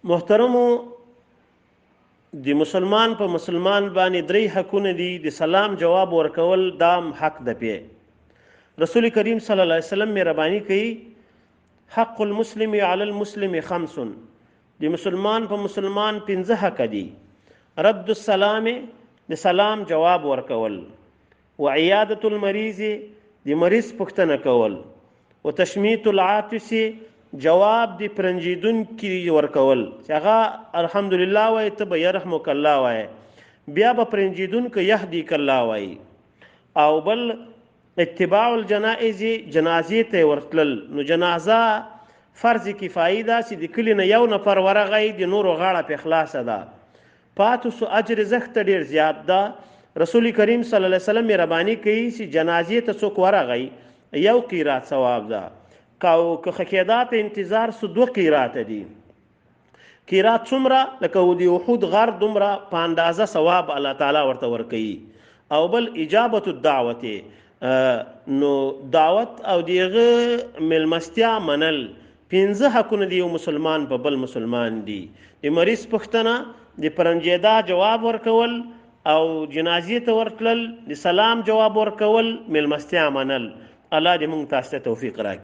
محترمو، د مسلمان په مسلمان باندې درې حقونه دي. د سلام جواب ورکول دام حق ده. پی رسول کریم صلی الله علیه وسلم مهرباني کوي، حق المسلم علی المسلم خمس، د مسلمان په مسلمان پنځه حق دي. رد السلام، د سلام جواب ورکول، وعیادت المریض، د مریض پوښتنه کول، وتشمیت العاطس، جواب دی پرنجیدونکي ورکول چې هغه الحمدلله وایي، ته به یرحمک الله وایي، بیا به پرنجیدونکي یهدیک الله وایي. او بل اتباع الجنائز، جنازې ته ورتلل. نو جنازه فرض کفایي ده چې د کلي نه یو نفر ورغی، د نورو غاړه پې خلاصه ده، پاتو سو اجر زښت ډیر زیات ده. رسول کریم صلی الله علیه وسلم مهرباني کوي چې جنازې ته څوک ورغی یو قیرات ثواب ده، او که خکېدا ته انتظار سو دوه قیراته دي. قیرات څومره؟ لکه د احد غر دومره په اندازه ثواب الله تعالی ورته ورکوي. او بل اجابت الدعوت، نو دعوت او دیغه ملمستیا منل. پنځه حقونه دی یو مسلمان په بل مسلمان دي: د مریض پوښتنه، د پرنجیدا جواب ورکول، او جنازې ته ورتلل، د سلام جواب ورکول، ملمستیا منل. الله دې موږ تاسو ته توفیق راکړي.